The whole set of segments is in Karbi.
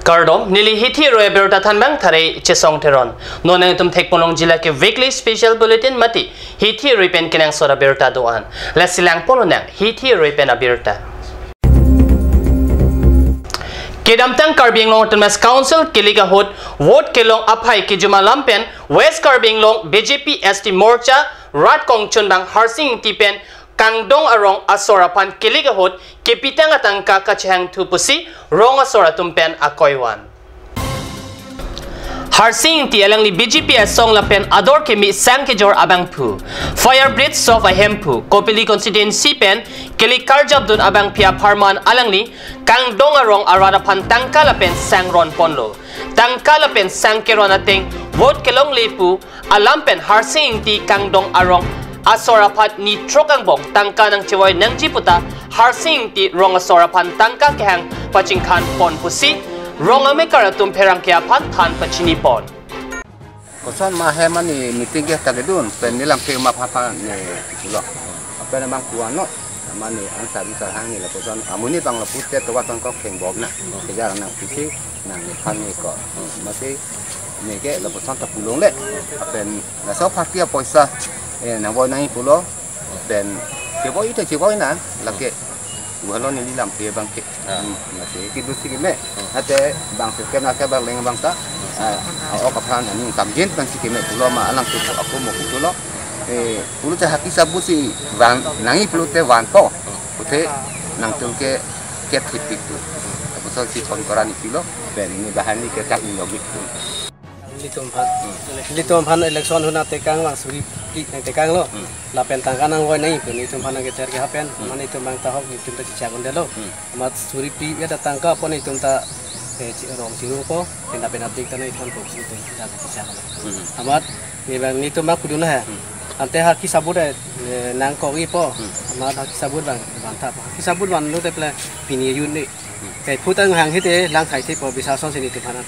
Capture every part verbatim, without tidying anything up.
Kardom, neli hithi aroi abirta thanbang thare Chesong Teron. Non nangtum thekponlong jila ke weekly special bulletin mate hithi aroi pen kenangsot abirta do-an. Lasi langponlonang hithi aroi pen abirta. Kedamtang Karbi Anglong Autonomous Council kelik ahut vote kelong aphai kejum alam pen West Karbi Anglong B J P S T Morcha rat kongchunbang Harsing Ingti pen Kangdong arong asor aphan kelik ahut kepitang atangka kachehangthu pusi rong asor atum pen akoi van. Harsing Ingti alangli B J P asong lapen ador keme sang kejor abangphu, Fire Brigade Sop ahemphu, Kopili constituency pen kelik karjapdun abangpi apharman alangli Kangdong arong arat aphan tangka lapen sang ronponlo. Tangka lapen sang keron ateng vote kelongle pu alam pen Harsing Ingti Kangdong arong asor aphan ni throk angbong tangka nangchevoi nangji puta Harsing Ingti rong asor aphan tangka kehang pachingkhanpon pusi rong amekar atum pherangke aphan than pachinipon. Koson ma hem ani meeting ke tagedun pen nilam ke ma pha pha ne lo. Apen amang kuan lo. Mane ansar ansar hang ni lapuson amonit bang lapu te towa tong kok kheng bom na. Kejar nang pisi nang ni phan ni ko. Masi ne ke lapuson ta pulongle. Apen laso party apoisa eh nang boi nang pulo. Pen chevoi te chevoi na lake. Walo neli lam ke bang ke. Ah. Hmm, masi kidu si keme. Ate bang se ke na ke bang leng bang ta. Ah, ok aphan ani samjin pen si keme pulo ma alang tu aku mo pulo. Eh, pulo te haki sabut si van nangji pulo te vanpo. Pute nangtum ke ke thipik tu. Apuson si pon koran ipilo. Pen ni bahan ni ke tak ni logik tu. Ilitum aphan. Ilitum aphan election ahut nangtekang bang suri phli nangtekang lo. Hmm. Lapen tangka nangvoi nangji pu nelitum aphan nangketer ke hapen. Hmm. Mane itum bang tahok nelitum ta chichak un-edetlo. Hmm. Amat suri phli ya ta tangka apot nelitum ta, eh, chi-, rong chirungpo. Pen lapen abdik ta nangji ponpo si itum ta chichak lo. Hmm. Amat ne bang nelitum bang kudun ha. Hmm. Ante haki sabut, eh, nangkokjipo. Hmm. Amat haki sabut bang van tha. Haki sabut vanlo te ple pini jun ni. Hmm. Ke phu ta hang hite lang khai thepo bisa son si nelitum aphan.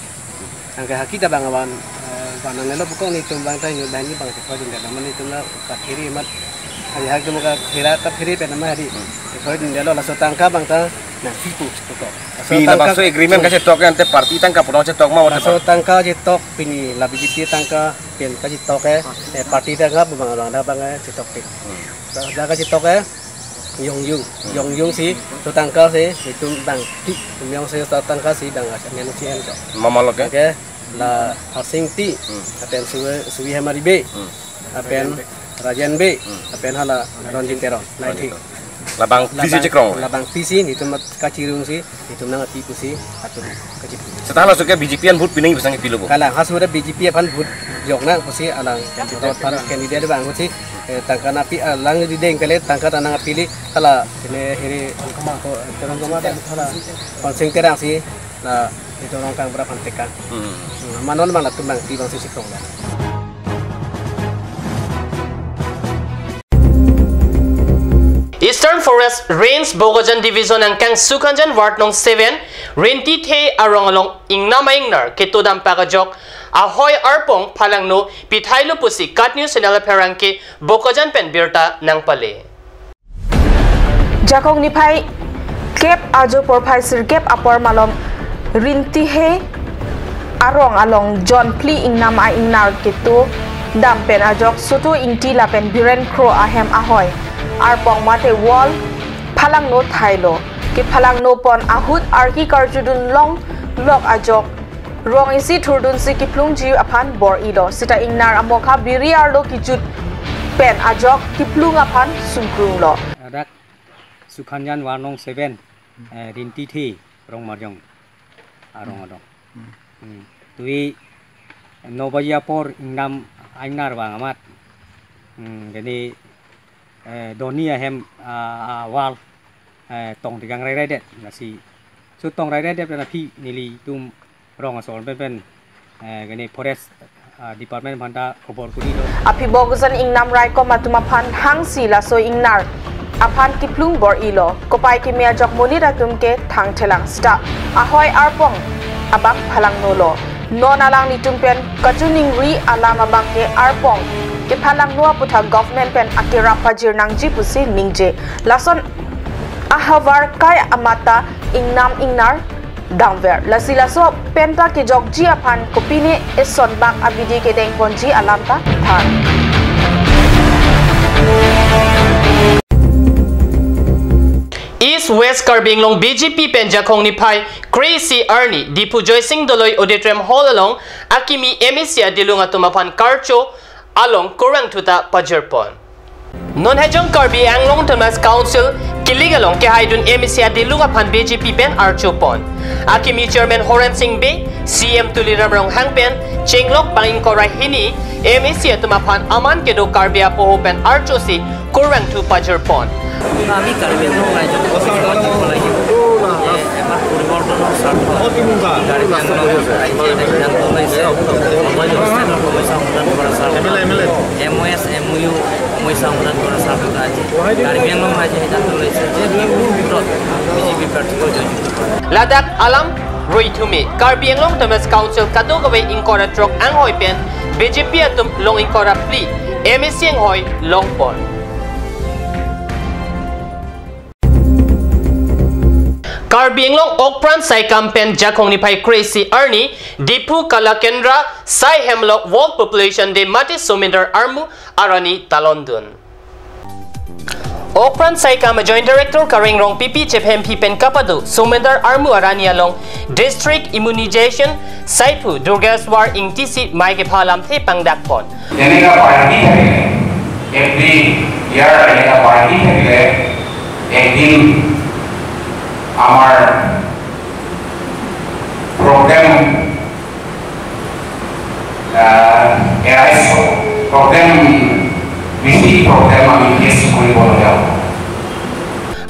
Anke haki ta bang avan, eh, van nangnelo pukok nelitum bang ta inut bang ni bang chekhoi dun delo mane itum la kaphere mat. Hari hak dum kaphere kaphere pen nama hari. Hmm. Chekhoi dun delo laso tangka bang ta nangpipo pukok. Laso pini tangka labangso agreement kachetok ante party tangka pulong chetok ma. Laso tangka chetok pini la B J P tangka pen kachetok eh, eh, party tangka bang bang da bang eh chetok pe. Hmm. Da kachetok eh. Yongjung, yongjung si, to tangka si, itum bang ti, tum yong si to tangka si bang amen si en to. Mama lo ke? Oke, la Harsing Ingti, Hmm. lapen Suwi, Suwi Hemari Bey, Hmm. lapen Rajen Bey, Hmm. lapen hala Ronjit Teron. Nah, Ronjit Teron. Labang P C labang, chekrong. Labang P C nelitum mat kachirung si, itum nangpi pusi atum kachipi. Setang laso ke B J P an vote pinang pasang pilo bo. Kalang hasu ada B J P aphan vote jok nang pusi alang candidate aphan candidate bang pusi, eh, tangka nangpi alang di deng pele tangka ta nangpili hala ini hiri ko terang koma hala Konsing Terang si la itu orang kang berapa tekang. Hmm. Hmm, manon bang latum bang ti bang si chekrong la. Eastern Forest Range Bokajan Division angkang Sukhanjan Ward nong seven, Rinti The arong along ingnam a-ingnar keto dampak ajok ahoi arpong phalangno pithailo pusi KAT News Channel apherangke Bokajan pen birta nangpale. Jakong niphai kep ajo porphai sirkep apor malom Rinti The arong along jon phli ingnam a-ingnar keto dam pen ajok Soto Ingti lapen Biren Kro ahem ahoi arpong mate wall phalangno thailo. Kephalangno pon ahut arki karjudun long lok ajok rong isi thurdun si kiplungji aphan bor-ilo. Sita ingnar amokha biri arlo kijut pen ajok kiplung aphan sungkrunglo. Dak Sukhanjan Ward nong seven, eh, Rinti The, Rongmarjong arong adong. Hmm. Hmm. Tui no baji apor ingnam a-ingnar bang amat. Hmm, deni, eh, doni ahem, ah, ah, wall, eh, tong tikang rairaidet, lasi. So tong rairaidet na phi nelitum rong asor pen pen, eh, kene forest, ah, department aphan ta khobor kurilo. Aphi Bokajan ingnam raikom atum aphan hangsi laso ingnar aphan kiplung bor-ilo. Kopai keme ajok monit atum ke thangthelang sita ahoi arpong abang phalangnolo. Non alanglitum pen kachiningri alam abang ke arpong kephalangno aputhak government pen akerap pajir nangji pusi ningje. Lason ahavar kai amat ta ingnam ingnar damver. Lasi laso penta kejokji aphan kopine eson bak abidi kedengponji alam ta than. East West Karbi Anglong B J P pen Jakhong niphai kre-isi arni Diphu Joysing Doloi Auditorium Hall along akimi M A C adilung atum aphan karcho along kurvangthu ta pajirpon. Non Hajong Karbi Anglong Autonomous Council kilik along kehaidun M A C adilung aphan B J P pen archopon. Akimi Chairman Horen Sing Bey, C M Tuliram Ronghang pen chenglok bang ingkoi ra hini M A C atum aphan aman kedo Karbi apoho pen archosi kurvangthu pajirpon. আমি কাৰ্বি আংলং ৰাইজক কব লাগিব যে এবাৰ পৰিৱৰ্তনৰ স্বাৰ্থত কাৰ্বি আংলং ৰাইজে এটা সিদ্ধান্ত লৈছে, সময় লৈছে, সমস্যা সমাধান কৰাৰ স্বাৰ্থত, এম অ' এছ, এম অ' ইউ সমস্যা সমাধান কৰাৰ স্বাৰ্থত আজি কাৰ্বি আংলং ৰাইজে সিদ্ধান্ত লৈছে যে ডিব্ৰুগড়ত বি জে পি প্ৰাৰ্থীকৈ জয়যুক্ত কৰে। Ladak alam ruithumi Karbi Anglong Autonomous Council kadokave ingkoi ra throk anghoi pen B J P atum long ingkoi ra phli M A C anghoi longpon. Karbi Anglong Okpran Saikam pen Jakhong niphai kre-isi arni Diphu Kalakendra Sai Hemlok World Population Day mate Somindar Armu arani talondun. Okpran Saikam a Joint Director Kareng Rongpipi chephemphi pen kapado Somindar Armu arani along District Immunization Saiphu Durgeswar Ingtisi mei kepha lamthe pangdakpon. এনেকা পাৰ্টি থাকিলে, এভৰি ইয়াৰ এনেকা পাৰ্টি থাকিলে একদিন আমাৰ প্ৰব্লেম, আহ, এৰাইজ হ'ব। প্ৰব্লেম, বেছি প্ৰব্লেম আমি ফেচ কৰিবলগীয়া হ'ব।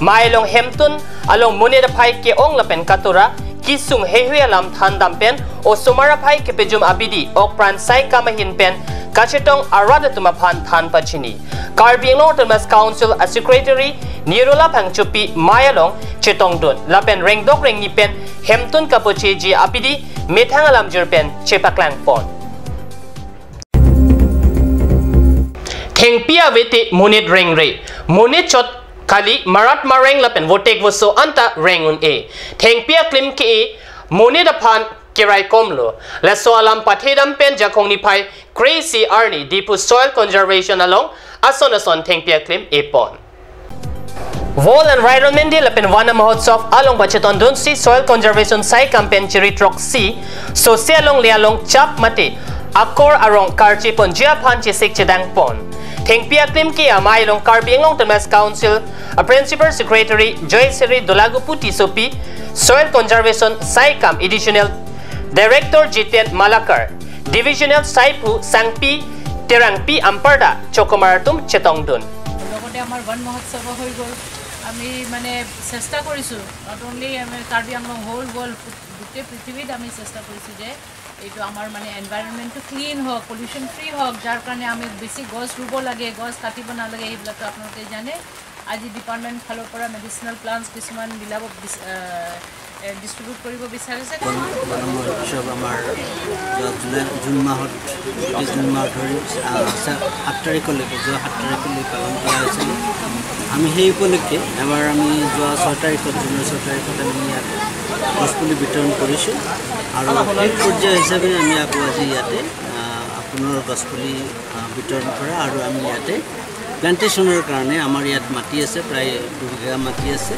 Mei along hemtun along monit aphai ke-ong lapen katura kesung heihui alam thandam pen osomar aphai kepejum abidi Okpran Saikam ahin pen kachetong arat atum aphan than pachini. Karbi Anglong Autonomous Council a Secretary Nirola Phangchopi mei along chetongdun lapen rengdok rengni pen hemtun kapocheji abidi methang alamjir pen chepaklangpon. Thengpi avete monit rengre, monit chot kali marat mareng lapen votek voso anta reng un-e. Thengpi aklim ke-e monit aphan keraikomlo. Laso alam pathedam pen Jakhong niphai kre-isi arni Diphu Soil Conservation along ason ason thengpi aklim epon. World Environment Day lapen Van Mahotsav along pachetondunsi Soil Conservation Saikam pen chiri throksi sose alongle along chap mate akor arong karchiponji aphan chesik chedangpon. Thengpi aklim ke-e amei along Karbi Anglong Autonomous Council a Principal Secretary Joysiri Dolagupu Tissopi, Soil Conservation Saikam Additional Director Jiten Malakar, Divisional Saiphu Sangpi Terangpi anparta chokomar atum chetongdun. লগতে আমাৰ বন মহোৎসৱ হৈ গ'ল। আমি মানে চেষ্টা কৰিছোঁ, not only আমি কাৰ্বি Anglong, whole world, গোটেই পৃথিৱীত আমি চেষ্টা কৰিছোঁ যে এইটো আমাৰ মানে এনভাইৰনমেণ্টটো ক্লিন হওক, পলিউশ্যন ফ্ৰী হওক, যাৰ কাৰণে আমি বেছি গছ ৰুব লাগে, গছ কাটিব নালাগে, এইবিলাকতো আপোনালোকে জানে। আজি ডিপাৰ্টমেণ্ট ফালৰ পৰা মেডিচিনেল প্লাণ্টছ কিছুমান বিলাব বিচ-, আহ, এ, ডিষ্ট্ৰিবিউট কৰিব বিচাৰিছে। বন, বন মহোৎসৱ আমাৰ যোৱা জুলাই, জুন মাহত, গোটেই জুন মাহ ধৰি, আহ, সা-, সাত তাৰিখলৈকে, যোৱা সাত তাৰিখলৈ পালন কৰা হৈছিল। আমি সেই উপলক্ষে এবাৰ আমি যোৱা ছয় তাৰিখত, জুনৰ ছয় তাৰিখত আমি ইয়াত গছপুলি বিতৰণ কৰিছোঁ আৰু শেষ পৰ্যায় হিচাপে আমি আকৌ আজি ইয়াতে, আহ, পুনৰ গছপুলি, আহ, বিতৰণ কৰা আৰু আমি ইয়াতে প্লেণ্টেশ্যনৰ কাৰণে আমাৰ ইয়াত মাটি আছে, প্ৰায় দুবিঘা মাটি আছে।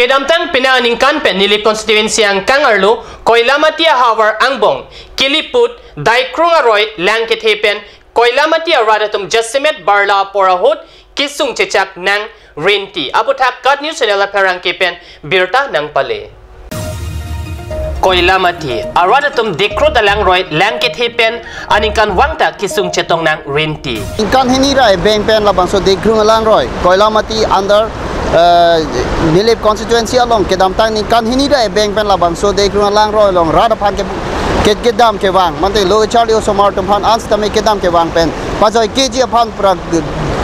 Kedamtang penang aningkan pen Nilip constituency angkang arlo Koilamati ahavar angbong keliput daikrung aroi lang kethe pen Koilamati arat atum jasemet barla apor ahut kesung chechak nang rinti. Aputhak KAT News Channel apherangke pen birta nangpale. Koilamati arat atum daikrung alangroi lang kethe pen aningkanvang ta kesung chetong nang rinti. Ningkan hini ra ebeng pen labangso daikrung alangroi Koilamati under, eh, Nilip constituency along kedamtang ningkan hini ra ebeng pen labangso daikrung alangroi along rat aphan ke, ke, kedam kevang mate lo kacharli osomar atum aphan ansitame kedam kevang pen pajoi keji aphan pura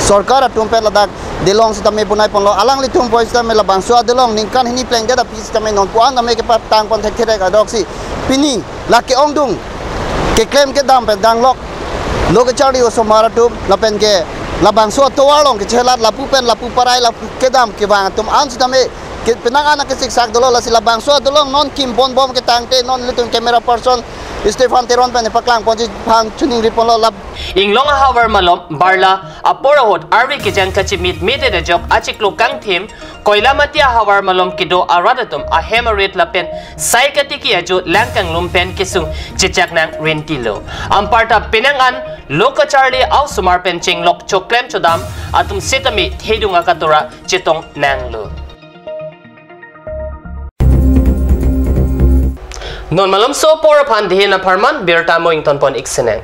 sorkar atum pen ladak dilong sitame bunai ponlo, alanglitum poi sitame labangso adilong ningkan hini plengdet aphi sitame nonpu an tame kepatangpon thekthe adoksi pini lake ongdung keklem kedam pen danglok lo kacharli osomar atum lapen ke Labangso atovar along kechelat lapu pen lapu parai lapu kedam kevang atum an sitame ke penang an kesiksak dolo, lasi labangso adolong non kim bon bom ketangte non ilitum camera person Stephen Teron pen paklang ponji aphan choningri ponlo lap. Inglong ahavar malom barla apor ahut arve kejang kachimit mite ajok achiklo kangthim Koilamati ahavar malom kedo arat atum ahem arit lapen sai katiki ajo lang kanglum pen kesung chechak nang rentilo. Anparta penang an lo kacharli a-osomar pen chenglok choklem chodam atum sitame thedung akatora chetong nanglo. Non malomso apor aphan dihin apharman birta mo ingtonpon ik sinang.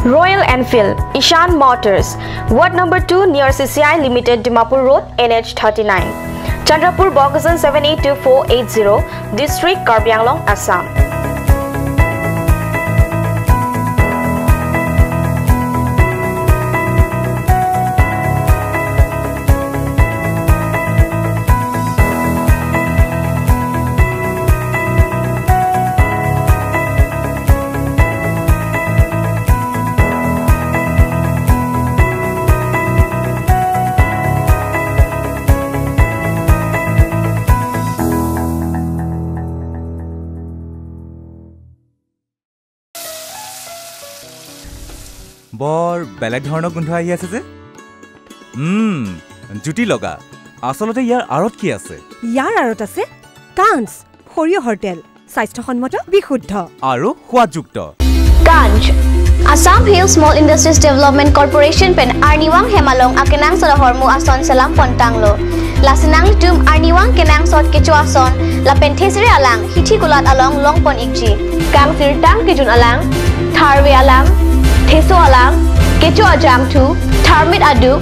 Royal Enfield, Ishan Motors, Ward number two near C C I Limited, Dimapur Road, N H thirty-nine, Chandrapur, Bokajan seven eight two four eight zero, District, Karbi Anglong, Assam. বৰ বেলেগ ধৰণৰ গোন্ধ আহি আছে যে। উম, জুতি লগা। আচলতে ইয়াৰ আঁৰত কি আছে? ইয়াৰ আঁৰত আছে কাঞ্চ সৰিয়হৰ তেল, স্বাস্থ্যসন্মত, বিশুদ্ধ আৰু সোৱাদযুক্ত। Kanch, Assam Hill Small Industries Development Corporation pen arnivang hem along akenangsot ahormu ason selam pontanglo. Lasi nanglitum arnivang kenangsot kecho ason lapen thesere alang hithi kulat along longpon ikji. Kangsirtang kejun alang, tharve alang, theso alang, kecho ajangthu, tharmit aduk,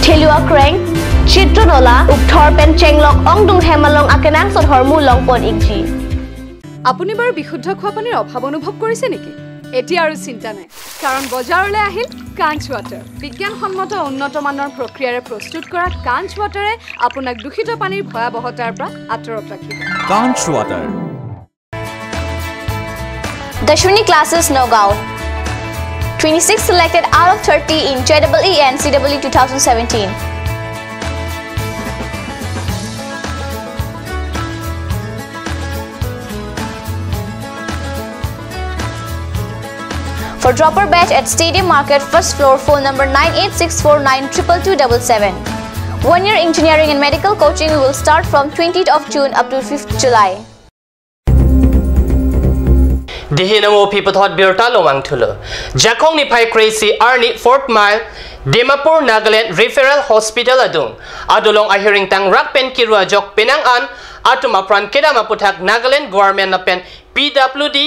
thelu akreng, chitron ola, ukthor pen chenglok ongdung hem along akenangsot ahormu longpon ikji. আপুনি বাৰু বিশুদ্ধ খোৱা পানীৰ অভাৱ অনুভৱ কৰিছে নেকি? এতিয়া আৰু চিন্তা নাই, কাৰণ বজাৰলৈ আহিল কাঞ্চ ৱাটাৰ। বিজ্ঞানসন্মত উন্নত মানৰ প্ৰক্ৰিয়াৰে প্ৰস্তুত কৰা কাঞ্চ ৱাটাৰে আপোনাক দূষিত পানীৰ ভয়াৱহতাৰ পৰা আঁতৰত ৰাখিব। Kanch Water. Dashwini Classes, Nagaon. Twenty-six selected out of thirty in J E E and C E E two thousand seventeen. For dropper batch at Stadium Market, first floor, phone number nine eight six four nine triple two double seven. One year engineering and medical coaching will start from twentieth of June up to fifth July. Dihin amo aphi puthot birta lomang thulo. Jakong niphai kre-isi arni Fourth Mile, Dimapur, Nagaland Referral Hospital adung adolong ahiring tangrak pen kiru ajok penang an atum apran kedam aputhak Nagaland Government lapen P W D,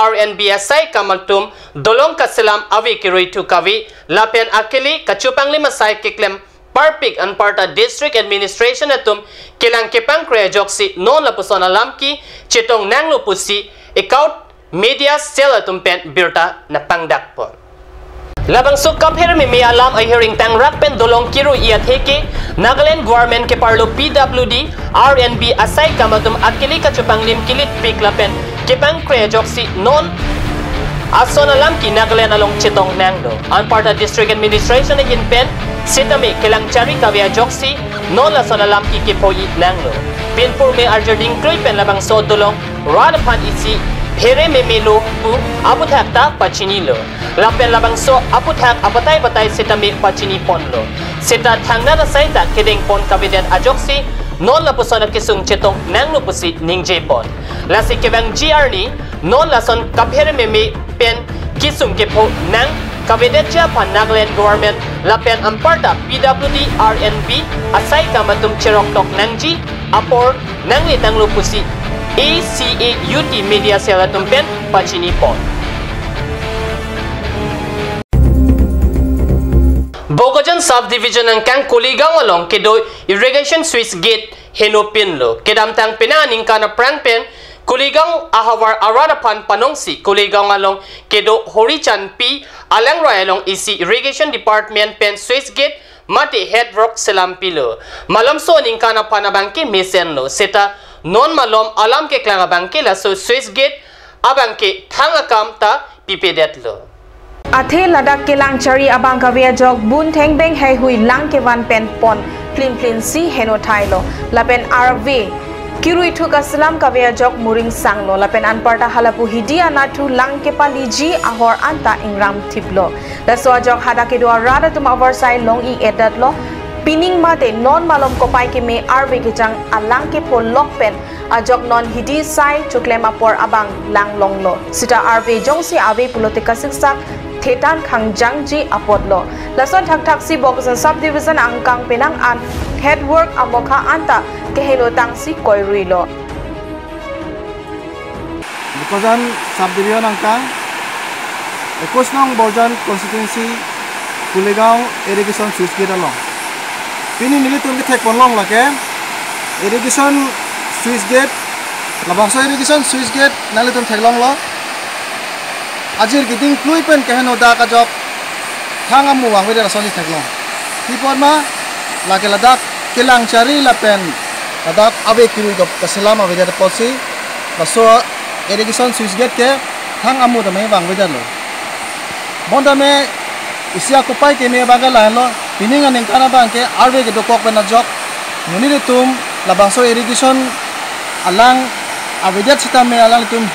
R and B asai kam atum dolong kaselam ave kerui thu kave lapen akele kachupanglim asai keklem parpik anparta district administration atum kelang kepangkre ajoksi non lapuson alam ke chetong nanglo pusi Ecout media cell atum pen birta nangpangdakpon. Labangso kaphere meme alam ahiring tangrak pen dolong kiru-i atheke Nagaland government keparlo P W D, R and B asai kam atum akili kachepanglim kilitpik lapen kepangkre ajoksi non ason alam ke Nagaland along chetong nanglo. Anparta district administration ahin pen sitame kelang chari kave ajoksi non lason alam ke kepho-i nanglo. Pinpur me arjuding kroi pen labangso dolong rat aphan isi phere meme lo pu aputhak ta pachinilo. Lapen labangso aputhak abatai batai sitame pachiniponlo. Sita thangnat asai ta kedengpon kavedet ajoksi non lapuson akesung chetong nanglo pusi ningjepon. Lasi kevangji arni non lason kaphere meme pen kesung kepho nang kavedetji aphan Nagaland government lapen anparta P W D, R and B asai kam atum cheroktok nangji apor nangle tanglo pusi A C A U T media cell atum pen pachinipon. Bokajan subdivision angkang Kuligaon along kedo irrigation sluice gate henopinlo. Kedamtang penang aningkan aphrang pen Kuligaon ahavar arat aphan panongsi Kuligaon along kedo Hori Chanpi alangroi along isi irrigation department pen sluice gate mate head work selam pilo. Malomso aningkan aphan abangke mesenlo. Seta non malom alam keklang abangke laso sluice gate abangke thang akam ta pipedetlo. Athe ladak kelang chari abang kave ajok bun thengbeng heihui lang kevan pen pon plin plin si henothailo. Lapen arve kirui thu kaselam kave ajok muringsanglo. Lapen anparta halapu hidi anathu lang kepaliji ahor anta ingramthiplo. Laso ajok hadak kedo arat atum avarsai long-i edatlo. Pining mate non malom kopai keme arve kejang alang kepho lok pen ajok non hidi sai choklem apor abang lang longlo. Sita arve jongsi ave pulote kasiksak thetan khangjangji apotlo. Lason thakthak si Bokajan subdivision angkang penang an head work amokha anta keheno tangsi koiruilo. Bokajan subdivision angkang ekush nong Borjan constituency Kuligaon irrigation sluice gate along. Pini nelitum kethekponlong lake irrigation sluice gate, labangso irrigation sluice gate nanglitum theklonglo. Ajir keding klui pen keheno dak ajok thang amu vangvedet asonsi theklong. Pi apot ma, lake ladak kelang chari lapen ladak ave kirui dop kaselam avedet apotsi laso irrigation sluice gate ke thang amu tame vangvedetlo. Bonta me isi akopai keme abangke lahenlo, pining aningkan abangke arve kedokok pen ajok monit atum labangso irrigation alang avedet sitame alanglitum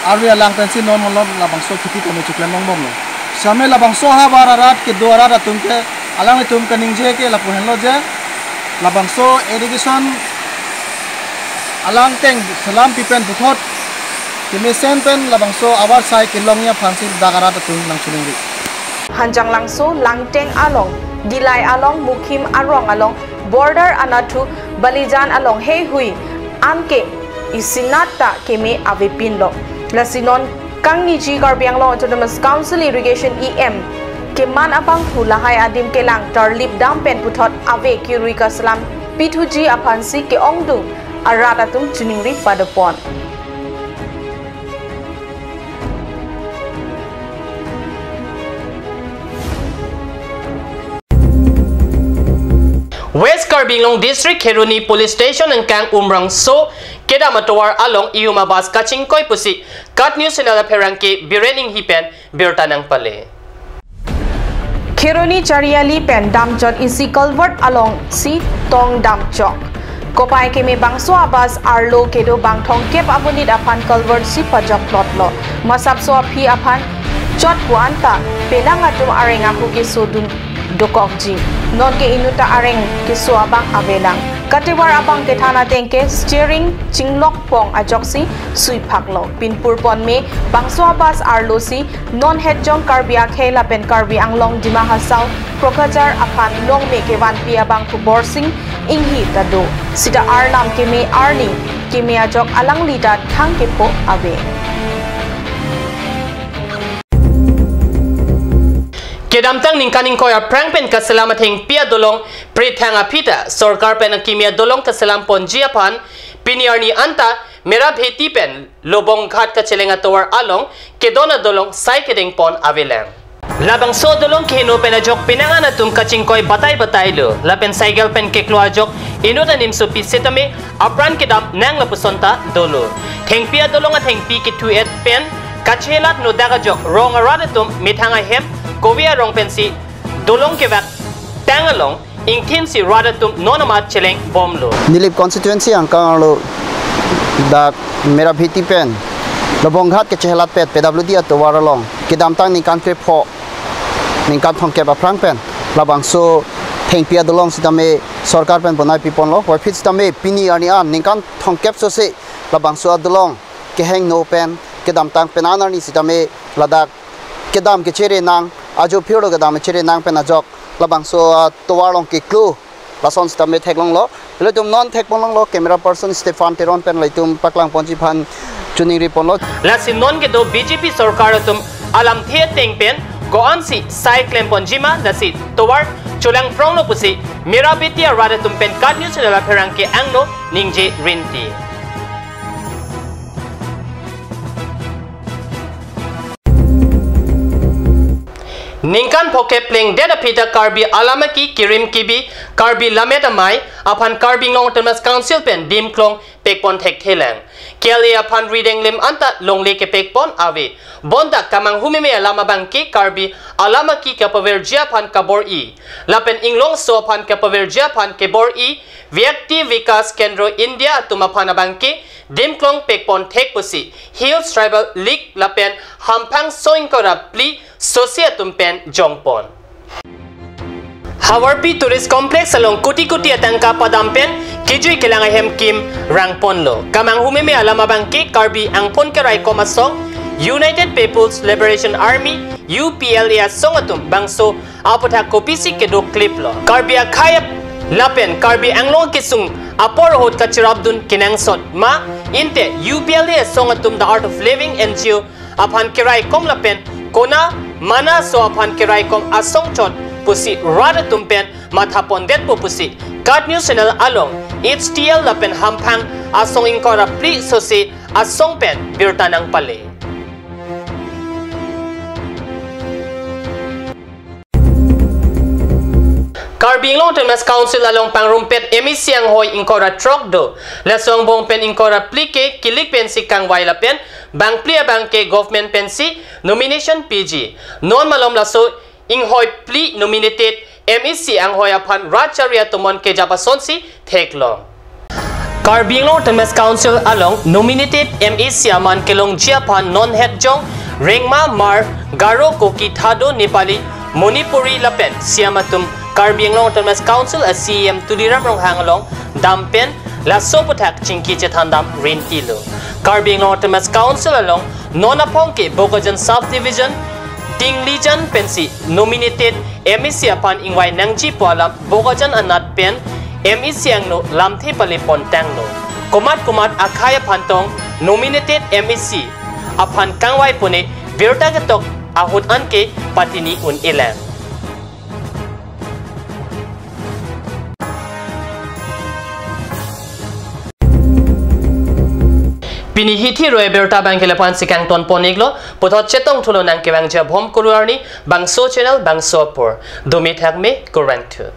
arve alang pensi non malom labangso kheti tame choklem longbomlo. Sitame labangso ahavar arat kedo arat atum ke alanglitum kaningje ke lapu henlo je labangso irrigation alang teng selam pipen puthot kemesen pen labangso avarsai kelongji aphansi dak arat atum nangchiningri. Hanjanglangso, Langteng along, Dillai along, Mukhim arong along, border anathu Balijan along heihui anke isinat ta keme avepinlo. Lasi non kangniji Karbi Anglong Autonomous Council Irrigation E M keman abangphu lahai adim kelang tarlip dam pen puthot ave kirui kaselam pithuji aphansi ke-ongdung arat atum chiningri padopon. West Karbi Anglong District Kheroni Police Station angkang Umrangso kedam atovar along ihum abus kachingkoi pusi KAT News Channel apherangke Biren Enghi pen birta nangpale. Kheroni Chariali pen damchot isi culvert alongsi tong damchok. Kopai keme bangso abus arlo kedo bang thomkep amonit aphan culvert si pajokplotlo. Masapso aphi aphan chot pu anta penang atum areng ahu kesodun dokokji. Nonke inutta areng keso abang avelang. Katevar abang kethan atengke steering chinglokpong ajoksi suiphaklo. Pinpur ponme bangso abus arlosi non hetjong Karbi akhei lapen Karbi Anglong Dima Hasao Kokrajhar aphan longme kevanpi abangphu Borsing Enghi ta do. Sita arnam keme arni keme ajok alangli ta thang kepho ave. Kedamtang ningkan ingkoi aphrang pen kaselam athengpi adolong prethang aphi ta sorkar pen akimi adolong kaselam ponji aphan pini arni anta Merabheti pen Lobongghat kacheleng atovar along kedon adolong sai kedeng pon avelang. Labangso adolong keheno pen ajok penang an atum kachingkoi batai batai lo. Lapen cycle pen keklo ajok inut animsopi setame apran kedam nang lapuson ta dolo. Thengpi adolong athengpi kethu-et pen kachelat nodak ajok rong arat atum methang ahem kove arong pensi dolong kevak tang along ingthin si rat atum non amat cheleng bomlo. Nilip constituency angkang arlo dak Merabheti pen Lobongghat kachelatpet P W D atovar along kedamtang ningkan krepho ningkan thomkep aphrang pen labangso thengpi adolong sitame sorkar pen bonai piponlo. Puvoiphit sitame pini arni an ningkan thomkep sose labangso adolong kehingno pen kedamtang penang arni sitame ladak kedam kechere nang, ajo phirlo kedam kechere nang pen ajok labangso atovar along keklo lason sitame theklonglo. Ilitum non thekponlonglo, camera person Stefan Teron pen ilitum paklang ponji aphan choningri ponlo. Lasi non kedo B J P sorkar atum alamthe ateng pen ko-ansi sai klem ponji ma, lasi tovar cholang pronglo pusi Merabheti arat atum pen KAT News channel apherangke angno ningje rinti. Ningkan phokep plengdet aphi ta Karbi alam aki kirim kibi Karbi Lammet Amei aphan Karbi Anglong Autonomous Council pen dimklong pekpon thekthelang. K L A aphan rideng lim anta longle kepekpon ave. Bonta kamanghu meme alam abangke Karbi alam aki kapaverji aphan kabor-i. Lapen inglongso aphan kapaverji aphan kebor-i. Vyakti Vikas Kendra India atum aphan abangke dimklong pekpon thek pusi Hills Tribal League lapen Hamphang song ingkoi ra phli sosi atum pen jongpon. Havarpi Tourist Complex along kuti kuti atangka padam pen kejui kelang ahem kim rangponlo. Kamanghu meme alam abangke Karbi angphun keraikom asong United People's Liberation Army, U P L A asong atum bangso aputhak kopisi kedo kliplo. Karbi akhei lapen Karbi Anglong kesung apor ahut kachirapdun kenangsot ma, inte U P L A asong atum The Art of Living N G O aphan keraikom lapen kona mana so aphan keraikom asong chot pusi rat atum pen matha pondetpo pusi KAT News channel along H T L lapen Hamphang asong ingkoi ra phli sosi asong pen birta nangpale. Karbi Anglong Autonomous Council along pangrumpet M A C anghoi ingkoi ra throk do. Laso angbong pen ingkoi ra phli ke kilik pensi kangvai lapen bangphli abangke government pensi nomination piji. Non malom laso inghoi phli nominated M A C anghoi aphan rat chari atomon kejap asonsi theklong. Karbi Anglong Autonomous Council along nominated M A C aman kelongji aphan non hetjong rengma mar Garo, Kuki, Thado, Nepali, Manipuri lapen Siam atum Karbi Anglong Autonomous Council a C E M Tuliram Ronghang along dam pen laso aputhak chingki chethan dam rintilo. Karbi Anglong Autonomous Council along non aphong ke Bokajan Sub Division Tinglijan pensi nominated M A C aphan ingvai nangji pu alam Bokajan anat pen M A C angno lamthe pale pon tanglo. Komat komat akhei aphan tong nominated M A C aphan kangvai pune birta ketok ahut anke patini un-elang. Pini hithi ro abirta abangke la-an si kangton pon-iklo, puthot chetong thulo nangkevangji abom kuru arni, bangso channel, bangso apor. Dome thakme, kurvangthu.